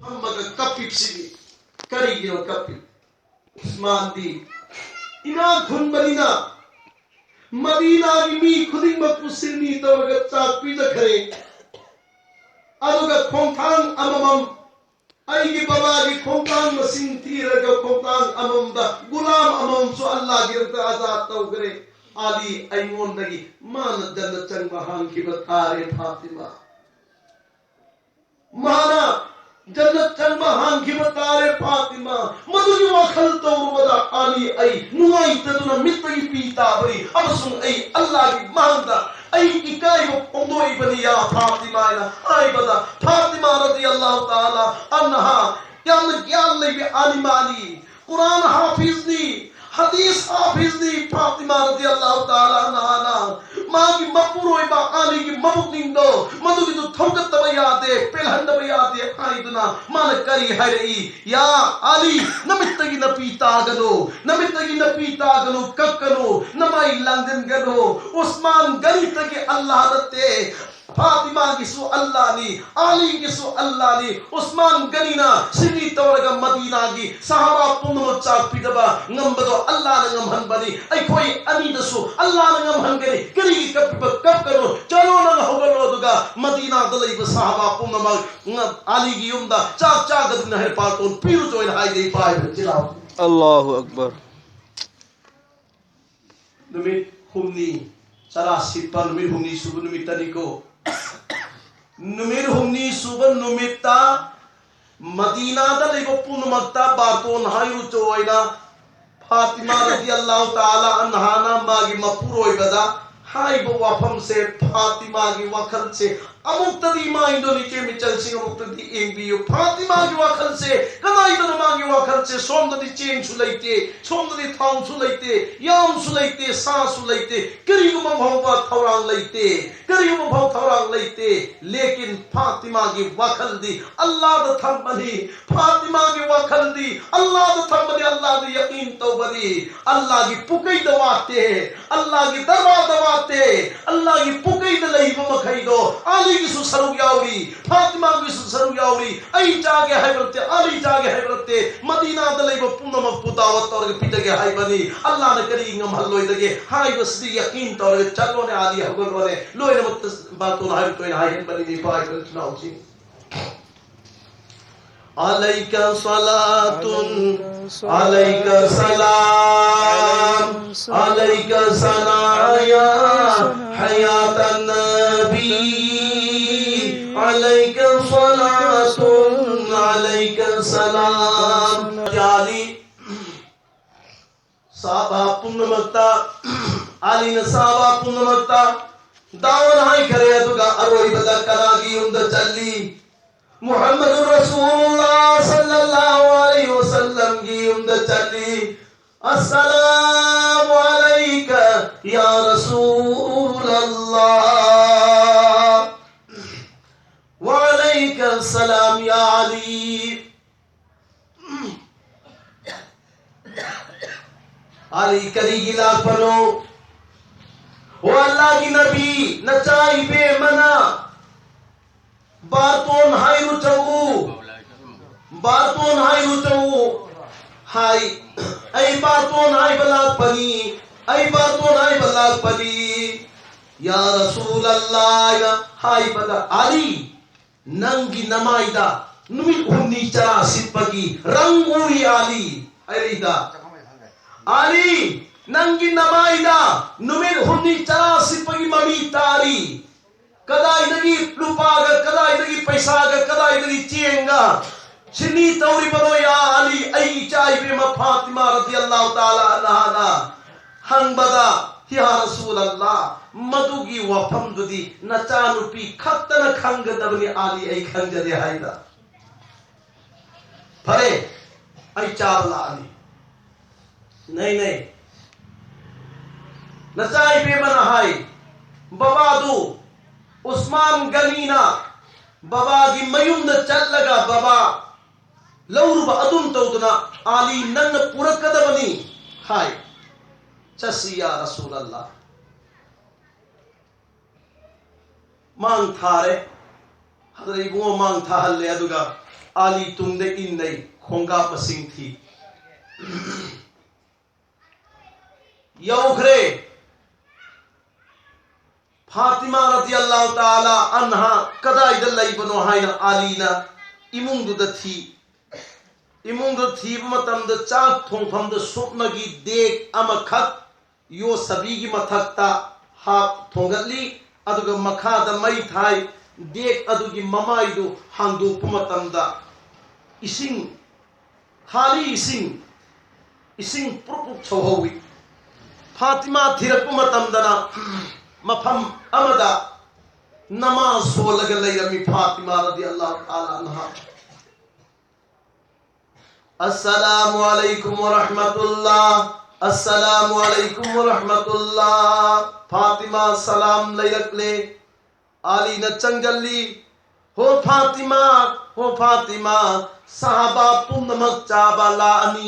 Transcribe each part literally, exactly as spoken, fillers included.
ꯐꯝꯃꯒ ꯀꯞꯄꯤꯕꯁꯤꯗꯤ ꯀꯔꯤꯒꯤꯅꯣ ꯀꯞꯄꯤ? ꯎꯁꯃꯥꯟꯗꯤ ꯏꯅꯥꯛ ꯈꯨꯟꯕꯅꯤꯅ ꯃꯗꯤꯅꯥꯒꯤ ꯃꯤ ꯈꯨꯗꯤꯡꯃꯛꯄꯨ ꯁꯤꯟꯃꯤ ꯇꯧꯔꯒ ꯆꯥꯛ ꯄꯤꯖꯈ꯭ꯔꯦ꯫ ꯑꯗꯨꯒ ꯈꯣꯡꯊꯥꯡ ꯑꯃꯃꯝ, ꯑꯩꯒꯤ ꯕꯕꯥꯒꯤ ꯈꯣꯡꯊꯥꯡ ꯃꯁꯤꯡ ꯊꯤꯔꯒ ꯈꯣꯡꯊꯥꯡ ꯑꯃꯃꯝꯗ ꯒꯨꯂꯥꯝ ꯑꯃꯃꯝꯁꯨ ꯑꯜꯂꯥꯍꯒꯤꯗꯃꯛꯇ ꯑꯖꯥꯗ ꯇꯧꯈ꯭ꯔꯦ꯫ ꯑꯂꯤ ꯑꯩꯉꯣꯟꯗꯒꯤ ꯃꯥꯅ ꯖꯟꯅꯠ ꯆꯪꯕ ꯍꯥꯟꯈꯤꯕ ꯇꯥꯔꯦ ꯐꯥꯇꯤꯃꯥ꯫ ꯃꯥꯅ ꯖꯟꯅꯠ ꯆꯪꯕ ꯍꯥꯟꯈꯤꯕ ꯇꯥꯔꯦ ꯐꯥꯇꯤꯃꯥ꯫ ꯃꯗꯨꯒꯤ ꯋꯥꯈꯜ ꯇꯧꯔꯨꯕꯗ ꯑꯂꯤ ꯑꯩ ꯅꯨꯡꯉꯥꯏꯇꯗꯨꯅ ꯃꯤꯠꯇꯒꯤ ꯄꯤ ꯇꯥꯕꯅꯤ ꯑꯃꯁꯨꯡ ꯑꯩ ꯑꯜꯂꯥꯍꯒꯤ ꯃꯥꯡꯗ ꯑꯩ ꯏꯀꯥꯏꯕ ꯐꯣꯡꯗꯣꯛꯏꯕꯅꯤ ꯌꯥ ꯐꯥꯇꯤꯃꯥ ꯍꯥꯏꯅ ꯍꯥꯏꯕꯗ ꯐꯥꯇꯤꯃꯥ ꯔꯗꯤꯌꯜꯂꯥꯍꯨ ꯇꯥꯂꯥ ꯑꯟꯍꯥ ꯌꯥꯝꯅ ꯒ꯭ꯌꯥꯟ ꯂꯩꯕꯤ ꯑꯥꯂꯤꯃꯥꯅꯤ, ꯀꯨꯔꯥꯟ ꯍꯥꯐꯤꯖꯅꯤ, ꯍꯗꯤꯁ ꯍꯥꯐꯤꯖꯅꯤ ꯐꯥꯇꯤꯃꯥ ꯔꯗꯤꯌꯜꯂꯥꯍꯨ ꯇꯥꯂꯥ ꯑꯟꯍꯥꯅ ꯃꯥꯒꯤ ꯃꯄꯨꯔꯣꯏꯕ ꯑꯂꯤꯒꯤ ꯃꯕꯨꯛꯅꯤꯡꯗꯣ ꯃꯗꯨꯒꯤꯗꯨ ꯊꯧꯒꯠꯇꯕ ꯌꯥꯗꯦ, ꯄꯦꯜꯍꯟꯗꯕ ꯌꯥꯗꯦ ꯍꯥꯏꯗꯨꯅ ꯃꯥꯅ ꯀꯔꯤ ꯍꯥꯏꯔꯛꯏ? ꯌꯥ ꯑꯂꯤ, ꯅꯃꯤꯠꯇꯒꯤ ꯅꯄꯤ ꯇꯥꯒꯅꯨ, ꯅꯃꯤꯠꯇꯒꯤ ꯅꯄꯤ ꯇꯥꯒꯅꯨ, ꯀꯞꯀꯅꯨ, ꯅꯃꯥꯏ ꯂꯥꯡꯖꯟꯒꯅꯨ꯫ ꯎꯁꯃꯥꯟ ꯒꯅꯤꯗꯒꯤ ꯑꯜꯂꯥꯍ ꯅꯠꯇꯦ, ꯐꯥꯇꯤꯃꯥꯒꯤꯁꯨ ꯑꯜꯂꯥꯍꯅꯤ, ꯑꯂꯤꯒꯤꯁꯨ ꯑꯜꯂꯥꯍꯅꯤ꯫ ꯎꯁꯃꯥꯟ ꯒꯅꯤꯅ ꯁꯤꯟꯃꯤ ꯇꯧꯔꯒ ꯃꯗꯤꯅꯥꯒꯤ ꯁꯍꯥꯕꯥ ꯄꯨꯝꯅꯃꯛ ꯆꯥꯛ ꯄꯤꯖꯕ ꯉꯝꯕꯗꯣ ꯑꯜꯂꯥꯍꯅ ꯉꯝꯍꯟꯕꯅꯤ꯫ ꯑꯩꯈꯣꯏ ꯑꯅꯤꯗꯁꯨ ꯑꯜꯂꯥꯍꯅ ꯉꯝꯍꯟꯒꯅꯤ꯫ ꯀꯔꯤꯒꯤ ꯀꯞꯄꯤꯕ? ꯀꯞꯀꯅꯨ, ꯆꯠꯂꯣ, ꯅꯪ ꯍꯧꯒꯠꯂꯣ, ꯑꯗꯨꯒ ꯃꯗꯤꯅꯥꯗ ꯂꯩꯕ ꯁꯍꯥꯕꯥ ꯄꯨꯝꯅꯃꯛ ꯉ-, ꯑꯂꯤꯒꯤ ꯌꯨꯝꯗ ꯆꯥꯛ ꯆꯥꯒꯗꯕꯅꯤ ꯍꯥꯏꯅ ꯄꯥꯔꯇꯣꯟ ꯄꯤꯔꯨꯆꯣ ꯍꯥꯏꯅ ꯍꯥꯏꯒꯦ ꯏꯄꯥ ꯍꯥꯏꯕ ꯆꯤꯜꯂꯥꯎ꯫ ꯑꯜꯂꯥꯍꯨ ꯑꯛꯕꯔ꯫ ꯅꯨꯃꯤꯠ ꯍꯨꯝꯅꯤ ꯆꯔꯥ ꯁꯤꯠꯄ, ꯅꯨꯃꯤꯠ ꯍꯨꯝꯅꯤ ꯁꯨꯕ ꯅꯨꯃꯤꯠꯇꯅꯤꯀꯣ꯫ ꯅꯨꯃꯤꯠ ꯍꯨꯝꯅꯤ ꯁꯨꯕ ꯅꯨꯃꯤꯠꯇ ꯃꯗꯤꯅꯥꯗ ꯂꯩꯕ ꯄꯨꯝꯅꯃꯛꯇ ꯕꯥꯔꯇꯣꯟ ꯍꯥꯏꯔꯨꯆꯣ ꯍꯥꯏꯅ ꯐꯥꯇꯤꯃꯥ ꯔꯗꯤꯌꯜꯂꯥꯍꯨ ꯇꯥꯂꯥ ꯑꯟꯍꯥꯅ ꯃꯥꯒꯤ ꯃꯄꯨꯔꯣꯏꯕꯗ ꯍꯥꯏꯕ ꯋꯥꯐꯝꯁꯦ, ꯐꯥꯇꯤꯃꯥꯒꯤ ꯋꯥꯈꯜꯁꯦ ꯑꯃꯨꯛꯇꯗꯤ ꯏꯃꯥ ꯏꯟꯗꯣꯅꯦꯁꯤꯌꯥ ꯃꯤꯆꯜꯁꯤꯡ ꯑꯃꯨꯛꯇꯗꯤ ꯌꯦꯡꯕꯤꯌꯨ꯫ ꯐꯥꯇꯤꯃꯥꯒꯤ ꯋꯥꯈꯜꯁꯦ ꯀꯗꯥꯏꯗꯅꯣ? ꯃꯥꯒꯤ ꯋꯥꯈꯜꯁꯦ ꯁꯣꯝꯗꯗꯤ ꯆꯦꯡꯁꯨ ꯂꯩꯇꯦ, ꯁꯣꯝꯗꯗꯤ ꯊꯥꯎꯁꯨ ꯂꯩꯇꯦ, ꯌꯥꯝꯁꯨ ꯂꯩꯇꯦ, ꯁꯥꯁꯨ ꯂꯩꯇꯦ, ꯀꯔꯤꯒꯨꯝꯕ ꯐꯥꯎꯕ ꯊꯧꯔꯥꯡ ꯂꯩꯇꯦ, ꯀꯔꯤꯒꯨꯝꯕ ꯐꯥꯎ ꯊꯧꯔꯥꯡ ꯂꯩꯇꯦ꯫ ꯂꯦꯀꯤꯟ ꯐꯥꯇꯤꯃꯥꯒꯤ ꯋꯥꯈꯜꯗꯤ ꯑꯜꯂꯥꯗ ꯊꯝꯕꯅꯤ꯫ ꯐꯥꯇꯤꯃꯥꯒꯤ ꯋꯥꯈꯜꯗꯤ ꯑꯜꯂꯥꯗ ꯊꯝꯕꯅꯤ, ꯑꯜꯂꯥꯗ ꯌꯀꯤꯟ ꯇꯧꯕꯅꯤ꯫ ꯑꯜꯂꯥꯒꯤ ꯄꯨꯀꯩꯗ ꯋꯥꯠꯇꯦ, ꯑꯜꯂꯥꯒꯤ ꯗꯔꯕꯥꯔꯗ ꯋꯥꯠꯇꯦ꯫ ꯑꯜꯂꯥꯒꯤ ꯄꯨꯀꯩꯗ ꯂꯩꯕ ꯃꯈꯩꯗꯣ ꯑꯂꯤ ꯑꯩꯒꯤꯁꯨ ꯁꯔꯨꯛ ꯌꯥꯎꯔꯤ, ꯐꯥꯇꯤꯃꯥꯒꯤꯁꯨ ꯁꯔꯨꯛ ꯌꯥꯎꯔꯤ꯫ ꯑꯩ ꯆꯥꯒꯦ ꯍꯥꯏꯕ ꯅꯠꯇꯦ, ꯑꯂꯤ ꯆꯥꯒꯦ ꯍꯥꯏꯕ ꯅꯠꯇꯦ, ꯃꯗꯤꯅꯥꯗ ꯂꯩꯕ ꯄꯨꯝꯅꯃꯛꯄꯨ ꯗꯥꯋꯠ ꯇꯧꯔꯒ ꯄꯤꯖꯒꯦ ꯍꯥꯏꯕꯅꯤ꯫ ꯑꯜꯂꯥꯍꯅ ꯀꯔꯤ ꯉꯝꯍꯜꯂꯣꯏꯗꯒꯦ ꯍꯥꯏꯕꯁꯤꯗꯤ ꯌꯀꯤꯟ ꯇꯧꯔꯒ ꯆꯠꯂꯣꯅꯦ ꯑꯂꯤ, ꯍꯧꯒꯠꯂꯣꯅꯦ꯫ ꯂꯣꯏꯅꯃꯛꯇ ꯕꯥꯇꯣꯟ ꯍꯥꯏꯕ ꯊꯣꯏꯅ ꯍꯥꯏꯍꯟꯕꯅꯤ ꯏꯄꯥ ꯏꯆꯤꯟ ꯏꯅꯥꯎꯁꯤꯡ꯫ عليك صلاة، عليك سلام، عليك ثناء يا حياة النبي. عليك صلاة، عليك سلام. ꯌꯥꯅꯤ꯫ ꯁꯍꯥꯕꯥ ꯄꯨꯝꯅꯃꯛꯇ, ꯑꯂꯤꯅ ꯁꯍꯥꯕꯥ ꯄꯨꯝꯅꯃꯛꯇ ꯗꯥꯋꯟ ꯍꯥꯏꯈꯔꯦ, ꯑꯗꯨꯒ ꯑꯔꯣꯏꯕꯗ ꯀꯅꯥꯒꯤ ꯌꯨꯝꯗ ꯆꯠꯂꯤ? ꯃꯨꯍꯝꯃꯗꯨꯔ ꯔꯁꯨꯂꯨꯜꯂꯥꯍ ꯁꯜꯂꯜꯂꯥꯍꯨ ꯑꯂꯩꯍꯤ ꯋꯁꯜꯂꯝꯒꯤ ꯌꯨꯝꯗ ꯆꯠꯂꯤ꯫ السلام عليك يا رسول الله. وعليك السلام يا علي. ꯑꯂꯤ ꯀꯔꯤꯒꯤ ꯂꯥꯛꯄꯅꯣ? ꯑꯣ ꯑꯜꯂꯥꯍꯒꯤ ꯅꯕꯤ, ꯅꯆꯥ ꯏꯕꯦꯝꯃꯅ ꯕꯥꯔꯇꯣꯟ ꯍꯥꯏꯔꯨꯆꯣ, ꯕꯥꯔꯇꯣꯟ ꯍꯥꯏꯔꯨꯆꯣ ꯍꯥꯏ꯫ ꯑꯩ ꯕꯥꯔꯇꯣꯟ ꯍꯥꯏꯕ ꯂꯥꯛꯄꯅꯤ, ꯑꯩ ꯕꯥꯔꯇꯣꯟ ꯍꯥꯏꯕ ꯂꯥꯛꯄꯅꯤ, ꯌꯥ ꯔꯁꯨꯂꯜꯂꯥꯍ ꯍꯥꯏꯕꯗ, ꯑꯂꯤ, ꯅꯪꯒꯤ ꯅꯃꯥꯏꯗ ꯅꯨꯃꯤꯠ ꯍꯨꯝꯅꯤ ꯆꯔꯥ ꯁꯤꯠꯄꯒꯤ ꯔꯪ ꯎꯔꯤ ꯑꯂꯤ꯫ ꯑꯩꯗ ꯑꯂꯤ, ꯅꯪꯒꯤ ꯅꯃꯥꯏꯗ ꯅꯨꯃꯤꯠ ꯍꯨꯝꯅꯤ ꯆꯔꯥ ꯁꯤꯠꯄꯒꯤ ꯃꯃꯤ ꯇꯥꯔꯤ꯫ ꯀꯗꯥꯏꯗꯒꯤ ꯂꯨꯄꯥꯒ, ꯀꯗꯥꯏꯗꯒꯤ ꯄꯩꯁꯥꯒ, ꯀꯗꯥꯏꯗꯒꯤ ꯆꯦꯡꯒ ꯁꯤꯅꯤ ꯇꯧꯔꯤꯕꯅꯣ ꯌꯥ ꯑꯂꯤ? ꯑꯩ ꯏꯆꯥ ꯏꯕꯦꯝꯃ ꯐꯥꯇꯤꯃꯥ ꯔꯗꯤꯌꯜꯂꯥꯍꯨ ꯇꯥꯂꯥ ꯑꯟꯍꯥꯅ ꯍꯪꯕꯗ, ꯌꯥ ꯔꯁꯨꯂꯜꯂꯥꯍ, ꯃꯗꯨꯒꯤ ꯋꯥꯐꯝꯗꯨꯗꯤ ꯅꯆꯥꯅꯨꯄꯤ ꯈꯛꯇꯅ ꯈꯪꯒꯗꯕꯅꯤ ꯑꯂꯤ, ꯑꯩ ꯈꯪꯖꯗꯦ ꯍꯥꯏꯗ꯫ ꯐꯔꯦ, ꯑꯩ ꯆꯥꯕ ꯂꯥꯛꯑꯅꯤ꯫ ꯅꯩ ꯅꯩ꯫ ꯅꯆꯥ ꯏꯕꯦꯝꯃꯅ ꯍꯥꯏ, ꯕꯕꯥꯗꯨ ꯎꯁꯃꯥꯟ ꯒꯅꯤꯅ ꯕꯕꯥꯒꯤ ꯃꯌꯨꯝꯗ ꯆꯠꯂꯒ ꯕꯕꯥ ꯂꯧꯔꯨꯕ ꯑꯗꯨꯝ ꯇꯧꯗꯨꯅ ꯑꯂꯤ ꯅꯪꯅ ꯄꯨꯔꯛꯀꯗꯕꯅꯤ ꯍꯥꯏ꯫ ꯆꯠꯁꯤ ꯌꯥ ꯔꯁꯨꯂꯜꯂꯥꯍ꯫ ꯃꯥꯡ ꯊꯥꯔꯦ꯫ ꯍꯖꯔꯠ ꯏꯕꯨꯡꯉꯣ ꯃꯥꯡ ꯊꯥꯍꯜꯂꯦ, ꯑꯗꯨꯒ ꯑꯂꯤ ꯇꯨꯡꯗ ꯏꯟꯅꯩ, ꯈꯣꯡꯀꯥꯞ ꯃꯁꯤꯡ ꯊꯤ꯫ ꯌꯧꯈ꯭ꯔꯦ꯫ ꯐꯥꯇꯤꯃꯥ ꯔꯗꯤꯌꯜꯂꯥꯍꯨ ꯇꯥꯂꯥ ꯑꯟꯍꯥ ꯀꯗꯥꯏꯗ ꯂꯩꯕꯅꯣ ꯍꯥꯏꯅ ꯑꯂꯤꯅ ꯏꯃꯨꯡꯗꯨꯗ ꯊꯤ꯫ ꯏꯃꯨꯡꯗ ꯊꯤꯕ ꯃꯇꯝꯗ ꯆꯥꯛ ꯊꯣꯡꯐꯝꯗ ꯁꯨꯞꯅꯒꯤ ꯗꯦꯛ ꯑꯃꯈꯛ ꯌꯣꯠ ꯁꯕꯤꯒꯤ ꯃꯊꯛꯇ ꯍꯥꯞ ꯊꯣꯡꯒꯠꯂꯤ, ꯑꯗꯨꯒ ꯃꯈꯥꯗ ꯃꯩ ꯊꯥꯏ꯫ ꯗꯦꯛ ꯑꯗꯨꯒꯤ ꯃꯃꯥꯏꯗꯨ ꯍꯥꯡꯗꯣꯛꯄ ꯃꯇꯝꯗ ꯏꯁꯤꯡ, ꯈꯥꯂꯤ ꯏꯁꯤꯡ, ꯏꯁꯤꯡ ꯄ꯭ꯔꯨꯞ ꯄ꯭ꯔꯨꯞ ꯁꯧꯍꯧꯏ꯫ ꯐꯥꯇꯤꯃꯥ ꯊꯤꯔꯛꯄ ꯃꯇꯝꯗꯅ ꯃꯐꯝ ꯑꯃꯗ ꯅꯃꯥꯖ ꯁꯣꯜꯂꯒ ꯂꯩꯔꯝꯃꯤ ꯐꯥꯇꯤꯃꯥ ꯔꯗꯤꯌꯜꯂꯥꯍꯨ ꯇꯥꯂꯥ ꯑꯟꯍꯥ꯫ "ꯑꯁꯁꯂꯥꯃꯨ ꯑꯂꯩꯀꯨꯝ ꯋꯔꯍꯃꯇꯨꯜꯂꯥ, ꯑꯁꯁꯂꯥꯃꯨ ꯑꯂꯩꯀꯨꯝ ꯋꯔꯍꯃꯇꯨꯜꯂꯥ꯫ ꯐꯥꯇꯤꯃꯥ, ꯁꯂꯥꯝ ꯂꯩꯔꯛꯂꯦ꯫" ꯑꯂꯤꯅ ꯆꯪꯖꯜꯂꯤ꯫ "ꯍꯣ ꯐꯥꯇꯤꯃꯥ, ꯍꯣ ꯐꯥꯇꯤꯃꯥ, ꯁꯍꯥꯕꯥ ꯄꯨꯝꯅꯃꯛ ꯆꯥꯕ ꯂꯥꯛꯑꯅꯤ꯫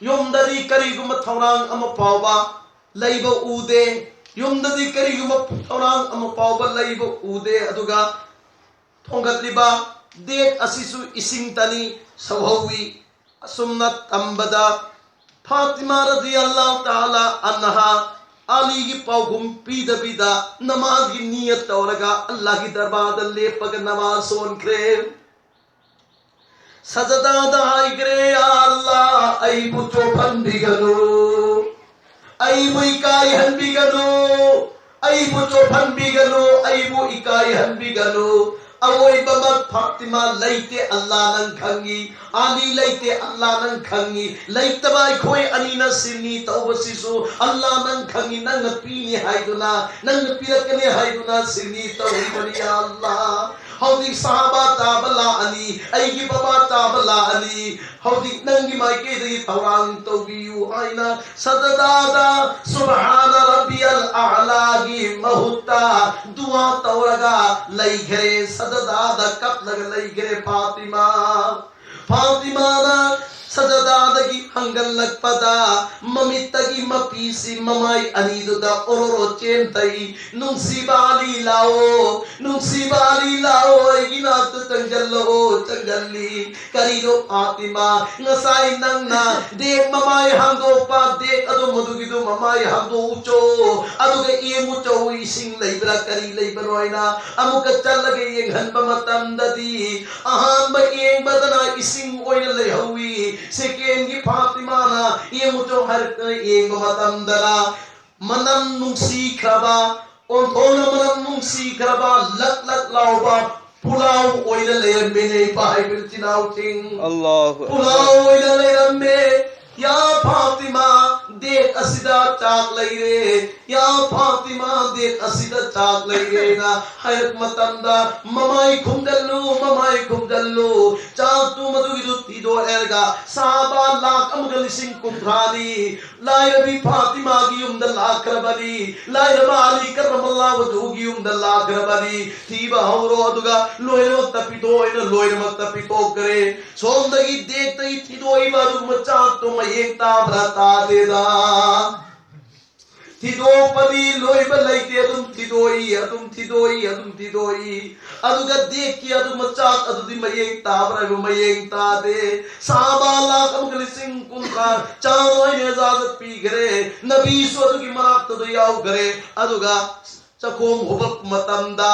ꯌꯨꯝꯗꯗꯤ ꯀꯔꯤꯒꯨꯝꯕ ꯊꯧꯔꯥꯡ ꯑꯃ ꯐꯥꯎꯕ ꯂꯩꯕ ꯎꯗꯦ꯫ ꯌꯨꯝꯗꯗꯤ ꯀꯔꯤꯒꯨꯝꯕ ꯊꯧꯔꯥꯡ ꯑꯃ ꯐꯥꯎꯕ ꯂꯩꯕ ꯎꯗꯦ꯫ ꯑꯗꯨꯒ ꯊꯣꯡꯒꯠꯂꯤꯕ ꯗꯦꯛ ꯑꯁꯤꯁꯨ ꯏꯁꯤꯡꯇꯅꯤ ꯁꯧꯍꯧꯏ꯫" ꯑꯁꯨꯝꯅ ꯇꯝꯕꯗ ꯐꯥꯇꯤꯃꯥ ꯔꯗꯤꯌꯜꯂꯥꯍꯨ ꯇꯥꯂꯥ ꯑꯟꯍꯥ ꯑꯂꯤꯒꯤ ꯄꯥꯎꯈꯨꯝ ꯄꯤꯗꯕꯤꯗ ꯅꯃꯥꯖꯒꯤ ꯅꯤꯌꯠ ꯇꯧꯔꯒ ꯑꯜꯂꯥꯍꯒꯤ ꯗꯔꯕꯥꯔꯗ ꯂꯦꯞꯄꯒ ꯅꯃꯥꯖ ꯁꯣꯟꯈ꯭ꯔꯦ꯫ ꯁꯖꯗꯥꯗ ꯍꯥꯏꯈ꯭ꯔꯦ, "ꯌꯥ ꯑꯜꯂꯥ, ꯑꯩꯕꯨ ꯆꯣꯞꯍꯟꯕꯤꯒꯅꯨ, ꯑꯩꯕꯨ ꯏꯀꯥꯏꯍꯟꯕꯤꯒꯅꯨ, ꯑꯩꯕꯨ ꯆꯣꯞꯍꯟꯕꯤꯒꯅꯨ, ꯑꯩꯕꯨ ꯏꯀꯥꯏꯍꯟꯕꯤꯒꯅꯨ꯫ ꯑꯋꯣꯏꯕꯃꯛ ꯐꯥꯇꯤꯃꯥ ꯂꯩꯇꯦ, ꯑꯜꯂꯥ ꯅꯪ ꯈꯪꯉꯤ꯫ ꯑꯂꯤ ꯂꯩꯇꯦ, ꯑꯜꯂꯥ ꯅꯪ ꯈꯪꯉꯤ꯫ ꯂꯩꯇꯕ ꯑꯩꯈꯣꯏ ꯑꯅꯤꯅ ꯁꯤꯅꯤ ꯇꯧꯕꯁꯤꯁꯨ ꯑꯜꯂꯥ ꯅꯪ ꯈꯪꯉꯤ꯫ ꯅꯪꯅ ꯄꯤꯅꯤ ꯍꯥꯏꯗꯨꯅ, ꯅꯪꯅ ꯄꯤꯔꯛꯀꯅꯤ ꯍꯥꯏꯗꯨꯅ ꯁꯤꯅꯤ ꯇꯧꯔꯤꯕꯅꯤ, ꯌꯥ ꯑꯜꯂꯥ꯫ ꯍꯧꯖꯤꯛ ꯁꯍꯥꯕꯥ ꯆꯥꯕ ꯂꯥꯛꯑꯅꯤ, ꯑꯩꯒꯤ ꯕꯕꯥ ꯆꯥꯕ ꯂꯥꯛꯑꯅꯤ꯫ ꯍꯧꯖꯤꯛ ꯅꯪꯒꯤ ꯃꯥꯏꯀꯩꯗꯒꯤ ꯊꯧꯔꯥꯡ ꯇꯧꯕꯤꯌꯨ" ꯍꯥꯏꯅ ꯁꯖꯗꯥꯗ ꯁꯨꯕꯍꯥꯅ ꯔꯕꯤꯌꯜ ꯑꯑꯂꯥꯒꯤ ꯃꯍꯨꯠꯇ ꯗꯨꯋꯥ ꯇꯧꯔꯒ ꯂꯩꯈ꯭ꯔꯦ꯫ ꯁꯖꯗꯥꯗ ꯀꯞꯂꯒ ꯂꯩꯈ꯭ꯔꯦ ꯐꯥꯇꯤꯃꯥ꯫ ꯐꯥꯇꯤꯃꯥꯅ ꯁꯖꯗꯥꯗꯒꯤ ꯍꯪꯒꯠꯂꯛꯄꯗ ꯃꯃꯤꯠꯇꯒꯤ ꯃꯄꯤꯁꯤ ꯃꯃꯥꯏ ꯑꯅꯤꯗꯨꯗ ꯑꯣꯔꯣꯔꯣ ꯆꯦꯟꯊꯩ꯫ "ꯅꯨꯡꯁꯤꯕ ꯑꯂꯤ ꯂꯥꯛꯑꯣ, ꯅꯨꯡꯁꯤꯕ ꯑꯂꯤ ꯂꯥꯛꯑꯣ, ꯑꯩꯒꯤ ꯅꯥꯛꯇ ꯆꯪꯁꯤꯜꯂꯛꯑꯣ, ꯆꯪꯁꯤꯜꯂꯤ꯫ ꯀꯔꯤꯅꯣ ꯐꯥꯇꯤꯃꯥ, ꯉꯁꯥꯏ ꯅꯪꯅ ꯗꯦꯛ ꯃꯃꯥꯏ ꯍꯥꯡꯗꯣꯛꯄ, ꯗꯦꯛ ꯑꯗꯣ ꯃꯗꯨꯒꯤꯗꯣ ꯃꯃꯥꯏ ꯍꯥꯡꯗꯣꯛꯎꯆꯣ, ꯑꯗꯨꯒ ꯌꯦꯡꯉꯨꯆꯣ ꯏꯁꯤꯡ ꯂꯩꯕ꯭ꯔꯥ ꯀꯔꯤ ꯂꯩꯕꯅꯣ ꯍꯥꯏꯅ꯫ ꯑꯃꯨꯛꯀ ꯆꯠꯂꯒ ꯌꯦꯡꯍꯟꯕ ꯃꯇꯝꯗꯗꯤ ꯑꯍꯥꯟꯕ ꯌꯦꯡꯕꯗꯅ ꯏꯁꯤꯡ ꯑꯣꯏꯅ ꯂꯩꯍꯧꯏ꯫ ꯁꯦꯀꯦꯟꯒꯤ ꯐꯥꯇꯤꯃꯥꯅ ꯌꯦꯡꯉꯨꯆꯣ ꯍꯥꯏꯔꯛꯇꯅ ꯌꯦꯡꯕ ꯃꯇꯝꯗꯅ ꯃꯅꯝ ꯅꯨꯡꯁꯤꯈ꯭ꯔꯕ, ꯑꯣꯟꯊꯣꯛꯅ ꯃꯅꯝ ꯅꯨꯡꯁꯤꯈ꯭ꯔꯕ, ꯂꯛ ꯂꯛ ꯂꯥꯎꯕ ꯄꯨꯂꯥꯎ ꯑꯣꯏꯅ ꯂꯩꯔꯝꯃꯦꯅꯦ, ꯏꯄꯥ ꯏꯕꯦꯜ ꯏꯆꯤꯟ ꯏꯅꯥꯎꯁꯤꯡ꯫ ꯑꯜꯂꯥꯍꯨ ꯑꯛꯕꯔ꯫ ꯄꯨꯂꯥꯎ ꯑꯣꯏꯅ ꯂꯩꯔꯝꯃꯦ꯫ "ꯌꯥ ꯐꯥꯇꯤꯃꯥ, ꯗꯦꯛ ꯑꯁꯤꯗ ꯆꯥꯛ ꯂꯩꯔꯦ, ꯌꯥ ꯐꯥꯇꯤꯃꯥ, ꯗꯦꯛ ꯑꯁꯤꯗ ꯆꯥꯛ ꯂꯩꯔꯦꯅ" ꯍꯥꯏꯔꯛꯄ ꯃꯇꯝꯗ, "ꯃꯃꯥꯏ ꯈꯨꯝꯖꯜꯂꯨ, ꯃꯃꯥꯏ ꯈꯨꯝꯖꯜꯂꯨ, ꯆꯥꯛꯇꯨ ꯃꯗꯨꯒꯤꯗꯨ ꯊꯤꯗꯣꯛꯑꯦ" ꯍꯥꯏꯔꯒ ꯁꯍꯥꯕꯥ ꯂꯥꯛ ꯑꯃꯒ ꯂꯤꯁꯤꯡ ꯀꯨꯟꯊ꯭ꯔꯥꯅꯤ ꯂꯥꯏꯔꯕꯤ ꯐꯥꯇꯤꯃꯥꯒꯤ ꯌꯨꯝꯗ ꯂꯥꯛꯈ꯭ꯔꯕꯅꯤ, ꯂꯥꯏꯔꯕ ꯑꯂꯤ ꯀꯔꯃꯜꯂꯥꯍꯨ ꯋꯖꯍꯨꯒꯤ ꯌꯨꯝꯗ ꯂꯥꯛꯈ꯭ꯔꯕꯅꯤ꯫ ꯊꯤꯕ ꯍꯧꯔꯣ, ꯑꯗꯨꯒ ꯂꯣꯏꯅꯃꯛꯇ ꯄꯤꯊꯣꯛꯑꯣꯅ ꯂꯣꯏꯅꯃꯛꯇ ꯄꯤꯊꯣꯛꯈ꯭ꯔꯦ꯫ ꯁꯣꯝꯗꯒꯤ ꯗꯦꯛꯇꯒꯤ ꯊꯤꯗꯣꯛꯏꯕ ꯑꯗꯨꯒꯨꯝꯕ ꯆꯥꯛꯇꯣ ꯃꯌꯦꯡ ꯇꯥꯕ꯭ꯔꯥ ꯇꯥꯗꯦꯗ? ꯊꯤꯗꯣꯛꯄꯗꯤ ꯂꯣꯏꯕ ꯂꯩꯇꯦ, ꯑꯗꯨꯝ ꯊꯤꯗꯣꯛꯏ, ꯑꯗꯨꯝ ꯊꯤꯗꯣꯛꯏ, ꯑꯗꯨꯝ ꯊꯤꯗꯣꯛꯏ꯫ ꯑꯗꯨꯒ ꯗꯦꯛꯀꯤ ꯑꯗꯨ ꯃꯆꯥꯛ ꯑꯗꯨꯗꯤ ꯃꯌꯦꯡ ꯇꯥꯕ꯭ꯔꯥ ꯍꯥꯏꯕ? ꯃꯌꯦꯡ ꯇꯥꯗꯦ꯫ ꯁꯍꯥꯕꯥ ꯂꯥꯛ ꯑꯃꯒ ꯂꯤꯁꯤꯡ ꯀꯨꯟꯊ꯭ꯔꯥ ꯆꯥꯔꯣꯏꯅ ꯏꯖꯥꯖꯠ ꯄꯤꯈ꯭ꯔꯦ꯫ ꯅꯕꯤꯁꯨ ꯑꯗꯨꯒꯤ ꯃꯔꯛꯇꯨꯗ ꯌꯥꯎꯈ꯭ꯔꯦ꯫ ꯑꯗꯨꯒ ꯆꯥꯛꯈꯣꯝ ꯍꯨꯕꯛꯄ ꯃꯇꯝꯗ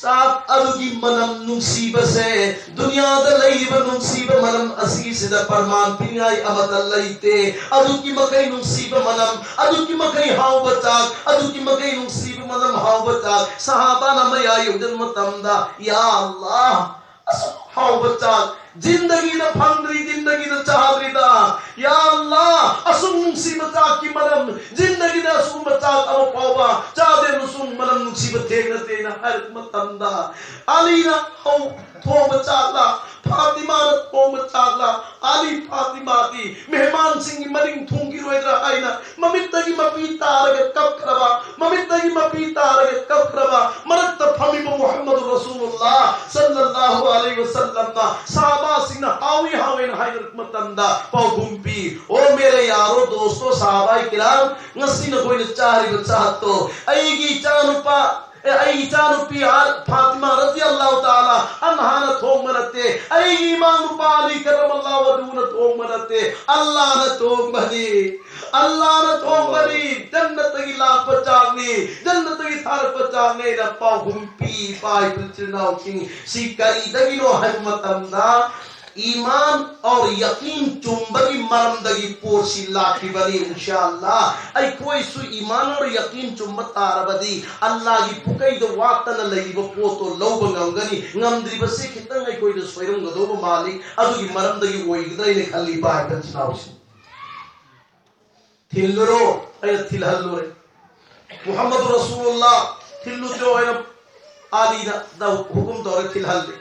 ꯆꯥꯛ ꯑꯗꯨꯒꯤ ꯃꯅꯝ ꯅꯨꯡꯁꯤꯕꯁꯦ, ꯗꯨꯅꯤꯌꯥꯗ ꯂꯩꯔꯤꯕ ꯅꯨꯡꯁꯤꯕ ꯃꯅꯝ ꯑꯁꯤꯒꯤꯁꯤꯗ ꯄ꯭ꯔꯃꯥꯟ ꯄꯤꯅꯤꯡꯉꯥꯏ ꯑꯃꯠꯇ ꯂꯩꯇꯦ꯫ ꯑꯗꯨꯛꯀꯤ ꯃꯈꯩ ꯅꯨꯡꯁꯤꯕ ꯃꯅꯝ, ꯑꯗꯨꯛꯀꯤ ꯃꯈꯩ ꯍꯥꯎꯕ ꯆꯥꯛ, ꯑꯗꯨꯛꯀꯤ ꯃꯈꯩ ꯅꯨꯡꯁꯤꯕ ꯃꯅꯝ ꯍꯥꯎꯕ ꯆꯥꯛ꯫ ꯁꯍꯥꯕꯥꯅ ꯃꯌꯥ ꯌꯧꯗꯕ ꯃꯇꯝꯗ, "ꯌꯥ ꯑꯜꯂꯥꯍ, ꯑꯁꯨꯛ ꯍꯥꯎꯕ ꯆꯥꯛ ꯖꯤꯟꯗꯒꯤꯗ ꯐꯪꯗ꯭ꯔꯤ, ꯖꯤꯟꯗꯒꯤꯗ ꯆꯥꯗ꯭ꯔꯤꯗ꯫ ꯌꯥ ꯑꯜꯂꯥꯍ, ꯑꯁꯨꯛ ꯅꯨꯡꯁꯤꯕ ꯆꯥꯛꯀꯤ ꯃꯅꯝ, ꯖꯤꯟꯗꯒꯤꯗ ꯑꯁꯨꯒꯨꯝꯕ ꯆꯥꯛ ꯑꯃ ꯐꯥꯎꯕ ꯆꯥꯗꯦ, ꯑꯃꯁꯨꯡ ꯃꯅꯝ ꯅꯨꯡꯁꯤꯕ ꯊꯦꯡꯅꯗꯦꯅ" ꯍꯥꯏꯔꯛꯄ ꯃꯇꯝꯗ, ꯑꯂꯤꯅ ꯍꯧ-, ꯊꯣꯡꯕ ꯆꯥꯛꯂ, ꯐꯥꯇꯤꯃꯥꯅ ꯊꯣꯡꯕ ꯆꯥꯛꯂ, ꯑꯂꯤ ꯐꯥꯇꯤꯃꯥꯗꯤ ꯃꯦꯍꯃꯥꯟꯁꯤꯡꯒꯤ ꯃꯅꯤꯡ ꯊꯨꯡꯈꯤꯔꯣꯏꯗ꯭ꯔꯥ ꯍꯥꯏꯅ ꯃꯃꯤꯠꯇꯒꯤ ꯃꯄꯤ ꯇꯥꯔꯒ ꯀꯞꯈ꯭ꯔꯕ, ꯃꯃꯤꯠꯇꯒꯤ ꯃꯄꯤ ꯇꯥꯔꯒ ꯀꯞꯈ꯭ꯔꯕ ꯃꯔꯛꯇ ꯐꯝꯃꯤꯕ ꯃꯨꯍꯝꯃꯗꯨ ꯔꯁꯨꯂꯨꯜꯂꯥꯍ ꯁꯜꯂꯜꯂꯥꯍꯨ ꯑꯂꯩꯍꯤ ꯋꯁꯜꯂꯝꯅ ꯁꯍꯥꯕꯥꯁꯤꯡꯅ ꯍꯥꯎꯏ ꯍꯥꯎꯏꯅ ꯍꯥꯏꯔꯛꯄ ꯃꯇꯝꯗ ꯄꯥꯎꯈꯨꯝ ꯄꯤ, "ꯑꯣ ꯃꯦꯔꯦ ꯌꯥꯔꯣ ꯗꯣꯁꯇꯣ ꯁꯥꯍꯥꯕꯥꯏ ꯀꯤꯔꯥꯝ, ꯉꯁꯤ ꯅꯈꯣꯏꯅ ꯆꯥꯔꯤꯕ ꯆꯥꯍꯠꯇꯣ ꯑꯩꯒꯤ ꯏꯆꯥꯅꯨꯄꯥ ꯑꯦ, ꯑꯩꯒꯤ ꯏꯆꯥꯅꯨꯄꯤ ꯑ-, ꯐꯥꯇꯤꯃꯥ ꯔꯗꯤꯌꯜꯂꯥꯍꯨ ꯇꯥꯂꯥ ꯑꯟꯍꯥꯅ ꯊꯣꯡꯕ ꯅꯠꯇꯦ, ꯑꯩꯒꯤ ꯏꯃꯥ ꯅꯨꯄꯥ ꯑꯂꯤ ꯀꯔꯃꯜꯂꯥꯍꯨ ꯋꯖꯍꯨꯅ ꯊꯣꯡꯕ ꯅꯠꯇꯦ, ꯑꯜꯂꯥꯍꯅ ꯊꯣꯡꯕꯅꯤ, ꯑꯜꯂꯥꯍꯅ ꯊꯣꯡꯕꯅꯤ, ꯖꯟꯅꯠꯇꯒꯤ ꯂꯥꯛꯄ ꯆꯥꯛꯅꯤ, ꯖꯟꯅꯠꯇꯒꯤ ꯊꯥꯔꯛꯄ ꯆꯥꯛꯅꯤꯅ ꯄꯥꯎꯈꯨꯝ ꯄꯤ ꯄꯥꯏꯕ ꯏꯆꯤꯜ ꯏꯅꯥꯎꯁꯤꯡ꯫ ꯁꯤ ꯀꯔꯤꯗꯒꯤꯅꯣ ꯍꯥꯏꯕ ꯃꯇꯝꯗ ꯏꯃꯥꯟ ꯑꯣꯔ ꯌꯀꯤꯟ ꯆꯨꯝꯕꯒꯤ ꯃꯔꯝꯗꯒꯤ ꯄꯣꯠꯁꯤ ꯂꯥꯛꯈꯤꯕꯅꯤ꯫ ꯏꯟꯁꯥ ꯑꯜꯂꯥ ꯑꯩꯈꯣꯏꯁꯨ ꯏꯃꯥꯟ ꯑꯣꯔ ꯌꯀꯤꯟ ꯆꯨꯝꯕ ꯇꯥꯔꯕꯗꯤ ꯑꯜꯂꯥꯒꯤ ꯄꯨꯀꯩꯗ ꯋꯥꯠꯇꯅ ꯂꯩꯔꯤꯕ ꯄꯣꯠꯇꯣ ꯂꯧꯕ ꯉꯝꯒꯅꯤ꯫ ꯉꯝꯗ꯭ꯔꯤꯕꯁꯤ ꯈꯤꯇꯪ ꯑꯩꯈꯣꯏꯗ ꯁꯣꯏꯔꯝꯒꯗꯧꯕ ꯃꯥꯜꯂꯤ꯫ ꯑꯗꯨꯒꯤ ꯃꯔꯝꯗꯒꯤ ꯑꯣꯏꯒꯗ꯭ꯔꯥ ꯍꯥꯏꯅ ꯈꯜꯂꯤ ꯚꯥꯏ ꯏꯆꯤꯜ ꯏꯅꯥꯎꯁꯤꯡ꯫ "ꯊꯤꯜꯂꯨꯔꯣ?" ꯑꯩꯅ ꯊꯤꯜꯍꯜꯂꯨꯔꯦ꯫ "ꯃꯨꯍꯝꯃꯗꯨ ꯔꯁꯨꯂꯨꯜꯂꯥ, ꯊꯤꯜꯂꯨꯆꯣ" ꯍꯥꯏꯅ ꯑꯂꯤꯅ ꯗ ꯍꯨꯀꯨꯝ ꯇꯧꯔꯦ, ꯊꯤꯜꯍꯜꯂꯦ꯫